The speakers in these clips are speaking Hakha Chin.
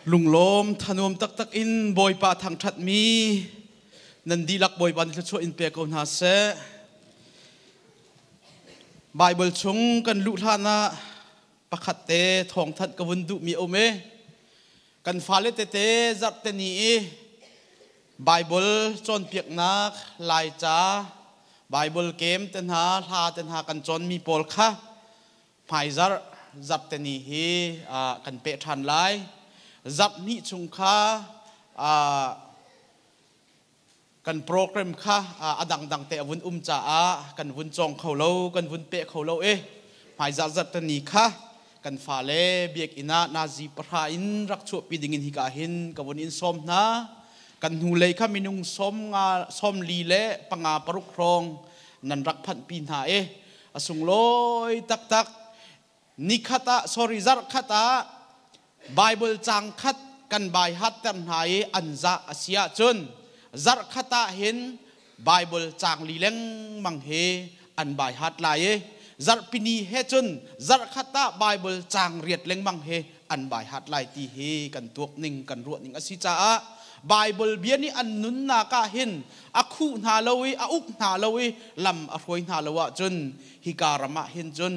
Lunglawm thanuam taktak in Bawipa thangṭhatmi nan dihlak Bawipa nih thluachuah in pe ko hna seh. Baibal chung kan luh hlan ah pakhat te thawngthanh ka vun duhmi a um i kan fale tete zarhte ni i Baibal cawnpiaknak Laica Baibal kem te hna hla te hna kan cawnmi pawl kha hmaizarh zarhte ni hi kan peh ṭhan lai. Zarh hnih chung kha kan program kha a dangdang te a vun um caah kan vun cawng kho lo, kan vun peh kho lo i hmaizarh zarhte ni kha kan fale biakinn ah nazi 10 in rak chuahpi dingin hika hin ka vun in sawm hna. Kan hnulei kha minung 50, 45, 6 hrawng nan rak phanhpi hna i a sunglawi taktak. Nikhat ah, sorry, zarh khat ah Bible cang khat kan bai hatter hna i an zah a si ahcun zarh khat ah hin Bible cang li lengmang hi an bai hat lai i zarhpini he cun zarh khat ah Bible cang riat lengmang hi an bai hat lai ti hi kan tuak ning, kan ruah ning a si caah Bible bia nih an nunnak ah hin a khuh hna lo i a uk hna lo i lam a hruai hna lo ahcun hika ram ah hin cun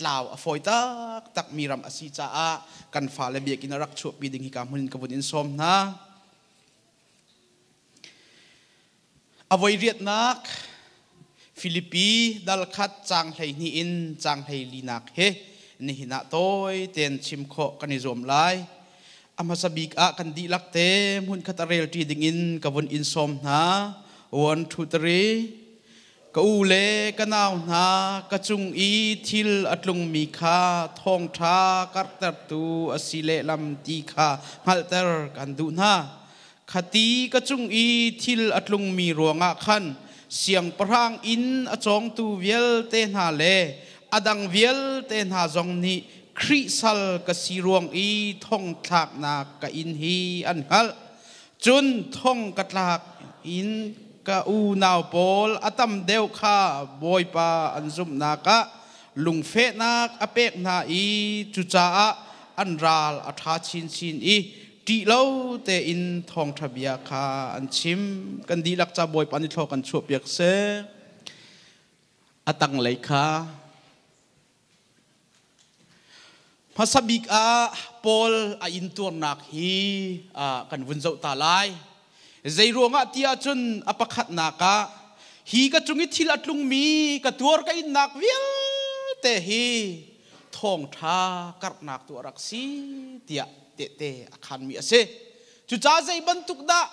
tlau a fawi taktak mi ram a si caah kan fale biakinn a rak chuahpi ding hika hmun in ka vun in sawm hna. A voi riatnak Filipi dal khat cang 12 in cang 14nak he nihin ah tawi tein chim khawh kan i zuam lai. A hmasa bik ah kan dihlak te hmunkhat a relṭi dingin ka vun in sawm hna. 1, 2, 3. Ka u le ka nau hna, ka cung i thil a tlungmi kha thawngṭha karhtertu a si lehlam ti kha hngalhter kan duh hna. Khati ka cung i thil a tlungmi ruangah khan siangpahrang inn a cawngtu vialte hna le a dang vialte hna zong nih Khrih sal ka si ruang i thongthlaknak ka inn hi an hngalh. Cun thong ka tlak in ka unau pawl a tam deuh kha Bawipa an zumhnak ah lungfehnak a pek hna i cucaah an ral a ṭha chinchin i ṭih lo tein thawngṭha bia kha an chim. Kan dihlak ca Bawipa nih thlaw kan chuahpiak seh. A tanglei kha Hmasa bik ah Paul a intuarnak hi kan vun zoh ta lai. Zei ruangah ti ahcun a pakhatnak ah hi ka cung i thil a tlungmi ka tuar ka innak vialte hi thawngṭha karhnak tu a rak si tiah tehte a khanmi a si. Cucaah zei bantuk dah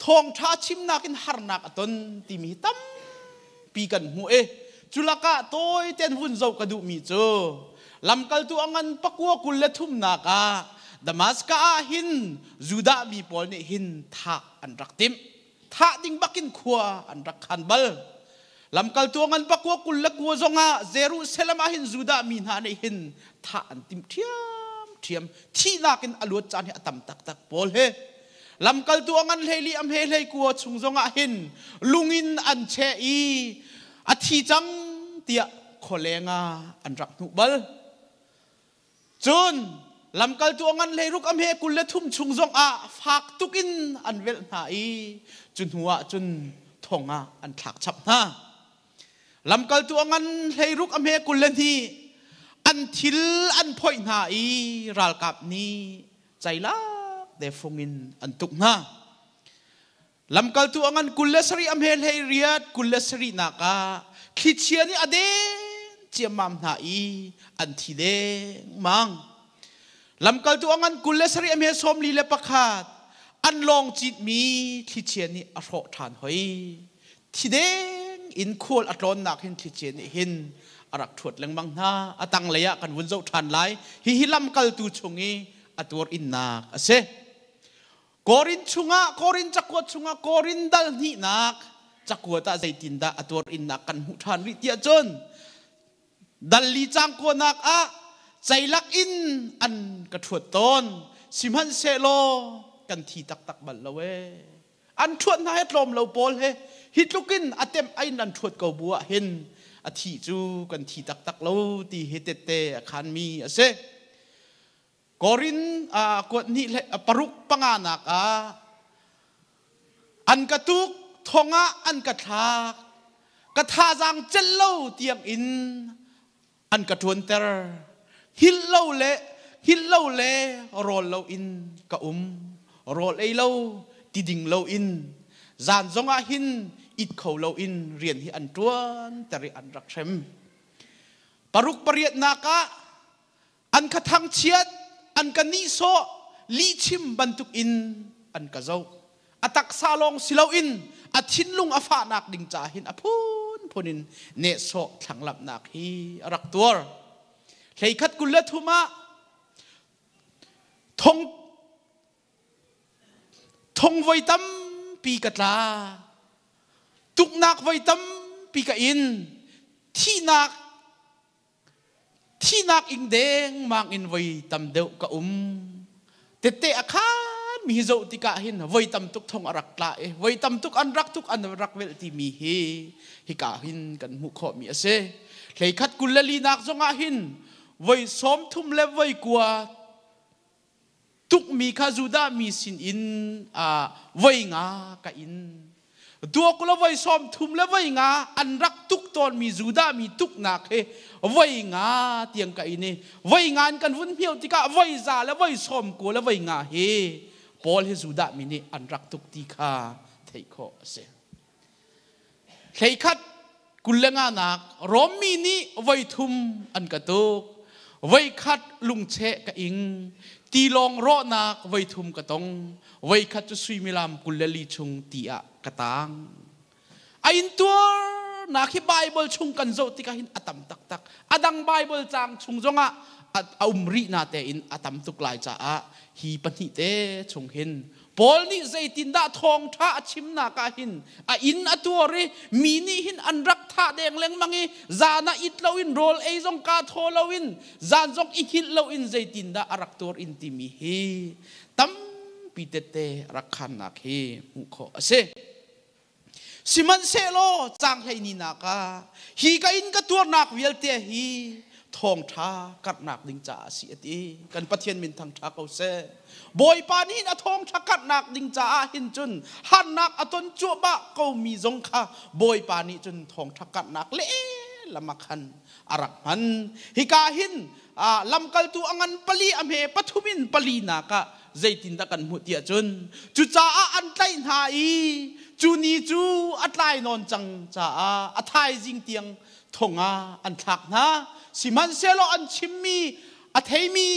thawngṭha chimnak in harnak a ton timi hi tampi kan hmuh i culakah tawi tein vun zoh ka duhmi cu lamkaltu a ngan 23nak ah Damascus ah hin Judah mi pawl nih hin thah an rak timh. Thah ding bakin khua an rak khan bal. Lamkaltu a ngan 29 zongah Jerusalem ah hin Judah mi hna nih hin thah an timh ṭhiamṭhiam. Thihnak in a luat caan hi a tam taktak Paul he. Lamkaltu a ngan 14 a hme 19 chung zongah hin lungin an cheh i a thi cang tiah khualeng ah an rak hnuh bal. Cun lamkaltu a ngan 16 a hme 23 chung zongah fak tuk in an velh hna i cu hnu ah cun thong ah an thlak chap hna. Lamkaltu a ngan 16 a hme 22 an thil an phoih hna i ralkap nih ceilak te fung in an tuk hna. Lamkaltu a ngan 27 a hme 18 27nak ah thlichia nih a den ciammam hna i an thi dengmang. Lamkaltu a ngan 27 a hme 41 an lawng citmi thlichia nih a hrawh ṭhan hoi. Thi deng in khual a tlawnnak hin thlichia nih hin a rak ṭhuat lengmang hna. A tanglei ah kan vun zoh ṭhan lai. Hihi lamkaltu chung i a tuar innak a si. Korin chungah, Korin cakuat chungah Korin dal hnihnak cakuat ah zeitindah a tuar innak kan hmuh ṭhan rih tiah cun dal li cang kuanak ah ceilak in an ka ṭhuat tawn. Sihmanhsehlaw kan thi taktak bal lo ee. An ṭhuat hna he tlawm lo pawl he hi tluk in a temh in an ṭhuat ko bu ah hin a thih cu kan thi taktak lo ti hi tette a khanmi a si. Korin kuat hnih paruk panganak ah an ka tuk thong ah an ka thlak ka thazaang celh lo tiang in an ka ṭuanter hngilh lo le hngilh lo le rawl lo in ka um rawl ei lo ti ding lo in zan zong ah hin it kho lo in rian hi an ṭuan ter i an rak hrem paruk pariatnak ah an ka thangchiat an ka nihsawh lihchim bantuk in an ka zoh a taksa lawng si loin a thinlung a fahnak ding ca hin a phunphun in nehsawh thlanglamhnak hi a rak tuar 13 23 ah thong thong voi tampi ka tla tuknak voi tampi ka in thihnak Thihnak ing dengmang in voi tam deuh ka um. Tette a khan mi hi zoh tikah hin voi tam tuk thong a rak tla i voi tam tuk an rak tuk an rak velh timi hi hika hin kan hmuh khawhmi a si. 13 24nak zongah hin voi 30 le voi 9 tukmi kha Judah mi sinin voi nga ka in. Duak le voi 30 le voi nga an rak tuk tawnmi Judah mi tuknak hi voi nga tiang ka in i voi nga in kan vun hmio tikah voi za le voi 90 le voi nga hi Paul hi Judah mi nih an rak tuk ti kha theih khawh a si. 13 25nak Rom mi nih voi thum an ka tuk. Voi khat lungcheh ka ing. Tilawng rawhnak voi thum ka tong. Voi khat cu suimilam 24 chung ti ah ka tang. A intuarnak hi Bible chung kan zoh tikah hin a tam taktak. A dang Bible caang chung zongah a um rih na tein a tam tuk lai caah hi pahnih te chung hin Paul nih zeitindah thawngṭha a chimnak ah hin a inn a tuar i mi nih hin an rak thah deng lengmang i zan ah it loin rawl ei zong kaa thaw loin zan zong i hngilh loin zeitindah a rak tuar in timi hi tampi tette rak khannak hi hmuh khawh a si. Sihmanhsehlaw caang 14nak ah hi ka in ka tuarnak vialte hi thawngṭha karhnak ding caah a si a ti. Kan Pathian min thangṭha ko seh. Bawipa nih hin a thawngṭha karhnak ding caah hin cun harnak a ton cuahmah komi zong kha Bawipa nih cun thawngṭha karhnak lehlam ah khan a rak hman. Hika hin lamkaltu a ngan pali a hme pathum in palinak ah zeitindah kan hmuh tiah cun cucaah an tlaih hna i cu ni cu a tlai nawn cang caah a thaizing tiang thong ah an thlak hna. Sihmanhsehlaw an chimmi a theimi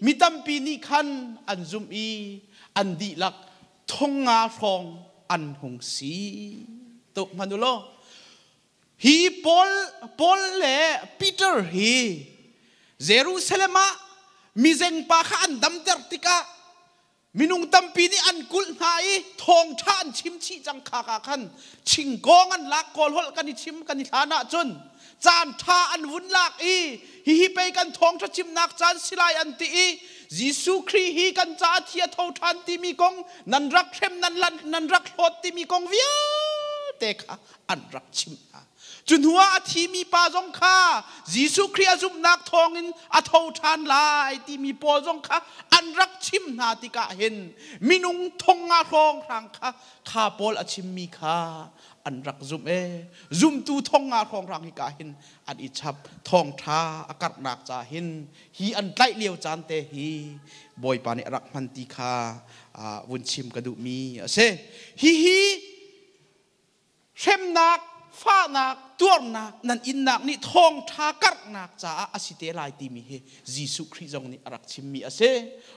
mi tampi nih khan an zumh i an dihlak thong nga hrawng an hung si. Tuk hmanh u law hi Paul le Peter hi Jerusalem ah mizengpa kha an damter tikah minung tampi nih an kulh hna i thawngṭha an chim chih cang kha ka khan chingkawng an lak. Kawl holh kan i chim kan i hlan ahcun caan ṭha an vun lak i hihi pei kan thawngṭha chimnak caan si lai an ti i Jesuh Khrih hi kan caah thi a tho ṭhan timi kong nan rak hrem nan lan nan rak hlawt timi kong vialte kha an rak chimh hna. Cu hnuah a thimi pa zong kha Jesuh Khrih a zumhnak thawngin a tho ṭhan lai timi pawl zong kha an rak chim hna tikah hin minung thong nga hrawnghrang kha kha Paul a chimmi kha an rak zumh e. Zumtu thong nga hrawnghrang hika hin an i chap. Thawngṭha a karhnak ca hin hi an tlaih lio caan te hi Bawipa nih a rak hman ti kha vun chim ka duhmi a si. Hihi hremnak, fahnak, tuarnak nan innak nih thawngṭha karhnak caah a si te lai timi hi Jesuh Khrih zong nih a rak chimmi a si.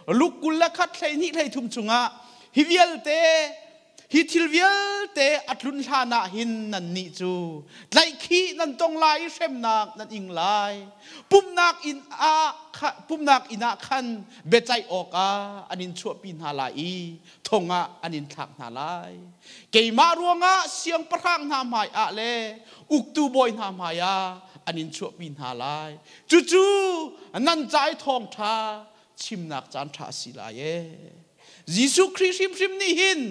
Luke 21 12 13 chungah hi vialte hi thil vialte a tlun hlan ah hin nannih cu tlaihkhih nan tong lai i hremnak nan ing lai. Pumhnak inn ah pumhnak inn ah khan biaceih awkah an in chuahpi hna lai i thong ah an in thlak hna lai. Keimah ruangah siangpahrang hna hmaiah le uktu bawi hna hmaiah an in chuahpi hna lai. Cucu nan ca i thawngṭha chimnak caan ṭha a si lai ee. Jesuh Khrih hrimhrim nih hin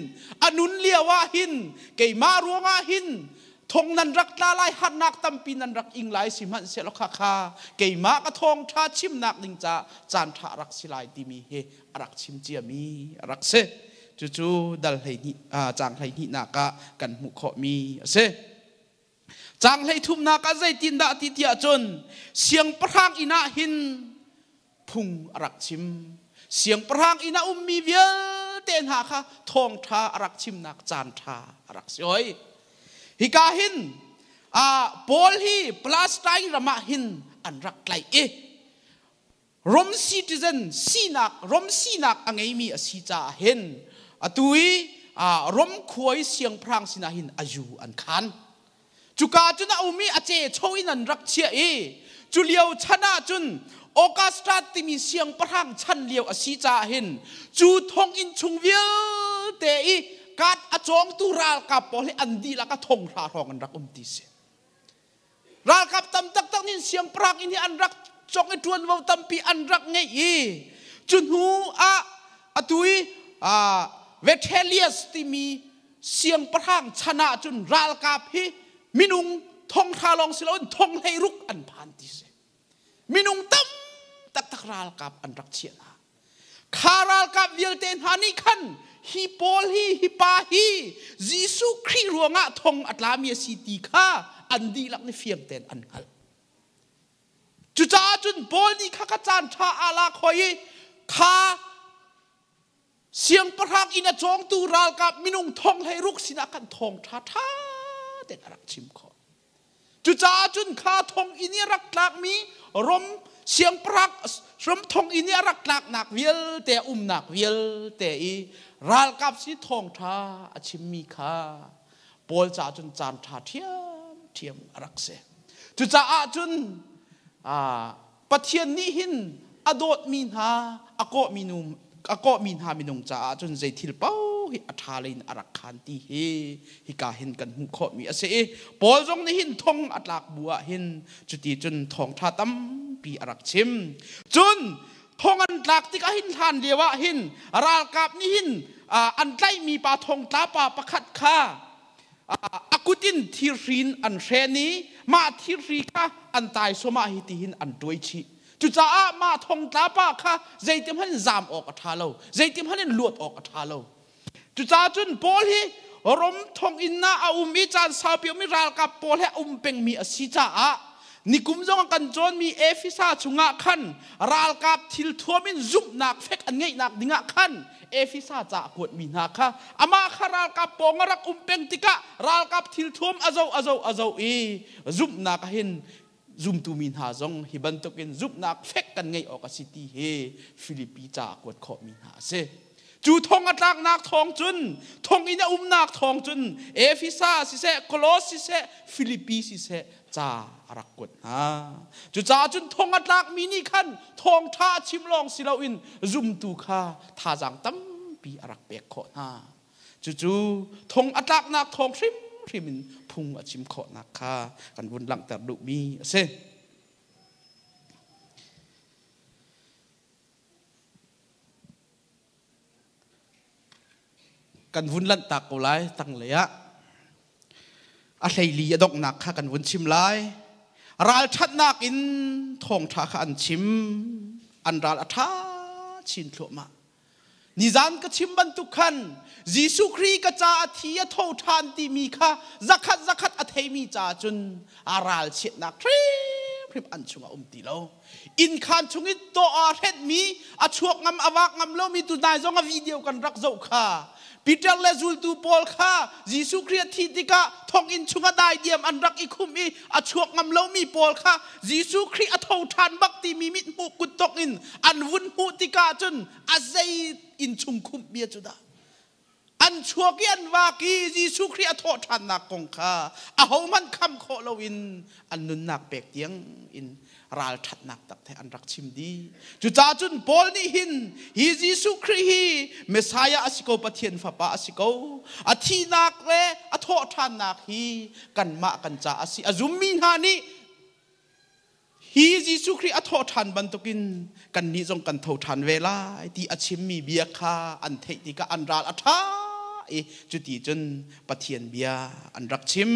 a nun lio ah hin keimah ruangah hin Thong nan rak tla lai, harnak tampi nan rak ing lai, sihmanhsehlaw khakha keimah ka thawngṭha chimnak ding ca caan ṭha a rak si lai timi hi a rak chim ciami a rak si. Cucu dal 12 caang 12nak ah kan hmuh khawhmi a si. Caang 13nak ah zeitindah ti tiah cun siangpahrang inn ah hin phung a rak chim. Siangpahrang inn ah ummi vialte hna kha thawngṭha a rak chimnak caan ṭha a rak si hoi. Hika hin Paul hi Palestine ram ah hin an rak tlaih i Rom citizen sinak Rom sinak a ngeimi a si caah hin atu i Rom khua i siangpahrang sinah hin a yu an khan. Cuka cun a um i a ce cho in an rak chiah i cu lio chan ah cun Augusta timi siangpahrang chan lio a si caah hin cu thonginn chung vialte i kat a cawngtu ralkap pawl hi an dihlak a thong hra hrawng an rak um ti si. Ralkap tam taktak nih siangpahrang inn hi an rak cawk i ṭuanvo tampi an rak ngeih i cu hnu ah atu i Vitellius timi siangpahrang chan ah cun ralkap hi minung thong hra lawng si loin thong 16 an phan ti si. Minung tam taktak ralkap an rak chiah hna. Kha ralkap vialte hna nih khan hi Paul hi hi pa hi Jesuh Khrih ruangah thong a tlami a si ti kha an dihlak nih fiang tein an hngalh. Cucaah cun Paul nih kha ka caan ṭha aa lak hoi i kha siangpahrang inn a cawngtu ralkap minung thong 16 sinah khan thawng ṭha ṭha tein a rak chim khawh. Cucaah cun kha thonginn i a rak tlakmi Rom siangpahrang Rom thonginn i a rak tlaknak vialte a umnak vialte i ralkap si thawngṭha a chimmi kha Paul caah cun caan ṭha ṭhiamṭhiam a rak si. Cucaah cun Pathian nih hin a dawtmi hna a kawhmi nu a kawhmi hna minung caah cun zei thil paoh hi a ṭha lei in a rak khan ti hi hika hin kan hmuh khawhmi a si i Paul zong nih hin thong a tlak bu ah hin cuti cun thawngṭha tampi a rak chim. Cun thong an tlak tikah hin hlan lio ah hin ralkap nih hin an tlaihmi pa thongtla pa pakhat kha a kut in thirhri in an hren i mah thirhri kha an taisawm ah hitihin an tuai chih. Cucaah mah thongtla pa kha zeitihmanh in zaam awk a ṭha lo, zeitihmanh in luat awk a ṭha lo. Cucaah cun Paul hi Rom thonginn ah a um i caan saupi um i ralkap pawl he a um pengmi a si caah nikum zong a kan cawnmi Efesa chungah khan ralkap thil thuam in zumhnak fek an ngeihnak dingah khan Efesa ca a kuatmi hna kha amah kha ralkap pawng a rak um peng tikah ralkap thilthuam a zoh a zoh a zoh i zumhnak ah hin zumtu mi hna zong hi bantukin zumhnak fek kan ngeih awk a si ti hi Filipi ca a kuat khawhmi hna a si. Cu thong a tlaknak thawng cun thonginn a umnak thawng cun Efesa siseh Kolos siseh Filipi siseh ca a rak kuat hna. Cucaah cun thong a tlakmi nih khan thawngṭha a chim lawng si loin zumtu kha thazaang tampi a rak pek khawh hna. Cucu thong a tlaknak thawng hrimhrim in phung a chim khawhnak kha kan vun langhter duhmi a si. Kan vun lanhtak ko lai tanglei ah. A hleili a donghnak kha kan vun chim lai. Ralṭhatnak in thawngṭha kha an chim. An ral a ṭha chin thluahmah. Nizan ka chim bantuk khan Jesuh Khrih ka ca a thi a tho ṭhan timi kha zakhat zakhat a theimi caah cun a ralchiatnak hrimhrim an chungah um ti lo. Inn khaan chung i tawh aa hrenhmi, a chuak ngam a vak ngam lomi tunai zong a video kan rak zoh kha. Peter le zultu pawl kha Jesuh Khrih a thih tikah thonginn chung a daidiam an rak i khumh i a chuak ngam lomi pawl kha Jesuh Khrih a tho ṭhan bak timi mithmuh kutdok in an vun hmuh tikah cun a zei inn chung khumh bia cu dah an chuak i an vak i Jesuh Khrih a thawh ṭhannak kong kha ahohmanh kham khawh loin an nunnak pek tiang in ralṭhatnak tak he an rak chim dih. Cucaah cun Paul nih hin hi Jesuh Khrih hi Messiah a si ko, Pathian Fapa a si ko. A thihnak le a thawh ṭhannak hi kanmah kan caah a si. A zummi hna nih Hi Jesuh Khrih a thawh ṭhan bantukin kannih zong kan tho ṭhan ve lai ti a chimmi bia kha an theih tikah an ral a ṭha i cuti cun Pathian bia an rak chim.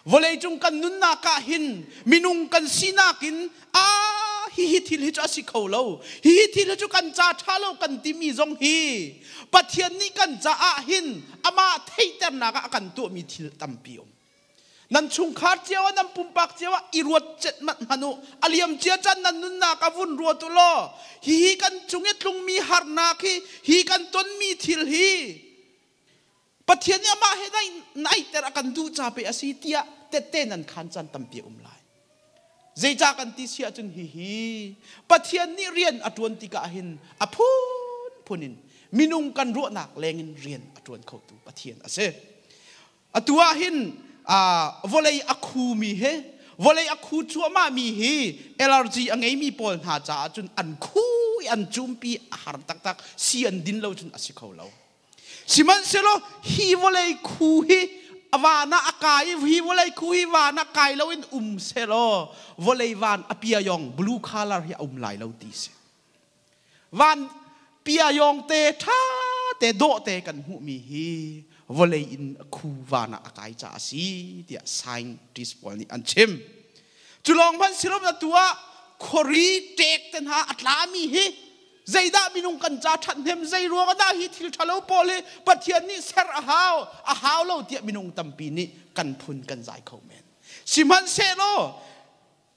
Vawleicung kan nunnak ah hin minung kan sinak in a hihi thil hi cu a si kho lo, hihi thil hi cu kan ca ṭha lo kan timi zong hi Pathian nih kan caah hin amah theihternak ah a kan tuahmi thil tampi um. Nan chungkhar cio ah, nan pumpak cio ah i ruat cetmat hmanh u. A liam cia can nan nunnak ah vun ruat u law hihi kan cung i tlungmi harnak hi, hi kan tonmi thil hi Pathian nih amah he naihter a kan duh ca pe a si tiah tette nan khan caan tampi a um lai. Zeicah kan ti si ahcun hihi Pathian nih rian a ṭuan tikah hin a phunphun in minung kan ruahnak lengin rian a ṭuan khotu Pathian a si. Atu ah hin vawlei a khumi he vawlei a khu cuahmahmi hi allergy a ngeimi pawl hna caah cun an khu i an cumpi a har taktak, si an din lo cun a si kho lo. Sihmanhsehlaw hi vawlei khu hi van ah a kai i hi vawlei khu hi van ah kai loin um sehlaw vawlei van a piayong blue color hi a um lai lo ti si. Van piayong te ṭha te dawh te kan hmuhmi hi vawlei in khu van ah a kai caah a si tiah scientist pawl nih an chim. Cu lawng hmanh si lo, atu ah khuari ṭek te hna a tlami hi zeidah minung kan ca ṭhathnem, zei ruang dah hi thil ṭhalo pawl hi Pathian nih ser a hau, a hau lo tiah minung tampi nih kan phun kan zai kho men. Sihmanhsehlaw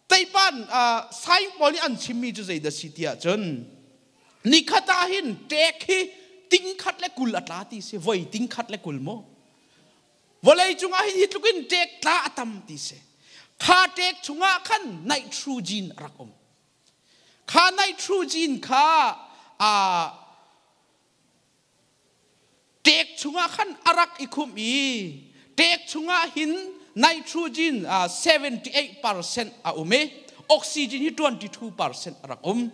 teipan saing pawl nih an chimmi cu zeidah si tiah cun nikhat ah hin ṭek hi ting khat le 20 a tla ti si, voi ting khat le 20 maw. Vawlei cungah hin hi tluk in ṭek tla a tam ti si. Kha ṭek chungah khan nitrogen a rak um. Kha nitrogen kha ṭek chungah khan a rak i khumh i ṭek chungah hin nitrogen 78% a um i oxygen hi 22% a rak um.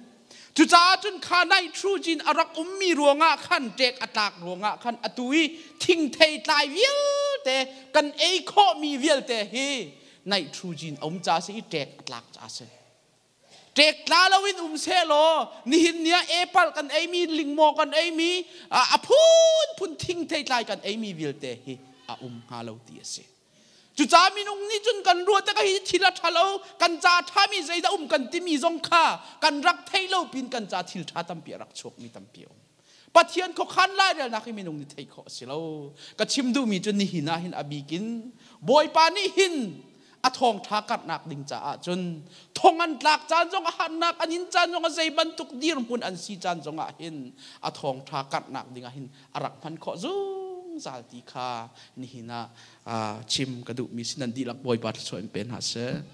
Cucaah cun kha nitrogen a rak ummi ruangah khan, ṭek a tlak ruangah khan, atu i thingthei tlai vialte kan ei khawhmi vialte hi nitrogen a um ca si i ṭek a tlak ca a si. Ṭek tla loin um sehlaw nihin ni ah apple kan eimi, lingmaw kan eimi, a phunphun thingthei tlai kan eimi vialte hi a um hnga lo ti a si. Cucaah minung nih cun kan ruah tikah hi thil a ṭha lo, kan ca ṭhami zeidah um kan timi zong kha kan rak theih lo pin kan ca thil ṭha tampi a rak chuakmi tampi a um. Pathian khuakhan lairelnak hi minung nih theih khawh a si lo. Ka chim duhmi cu nihin ah hin a bikin Bawipa nih hin a thawngṭha karhnak ding caah cun thong an tlak caan zong, a harnak an in caan zong, a zei bantuk dirhmun an si caan zong ah hin a thawngṭha karhnak ding ah hin a rak hman khawh zungzal ti kha nihin ah chim ka duhmi si. Nan dihlak Bawipa thluachuah in pe hna seh.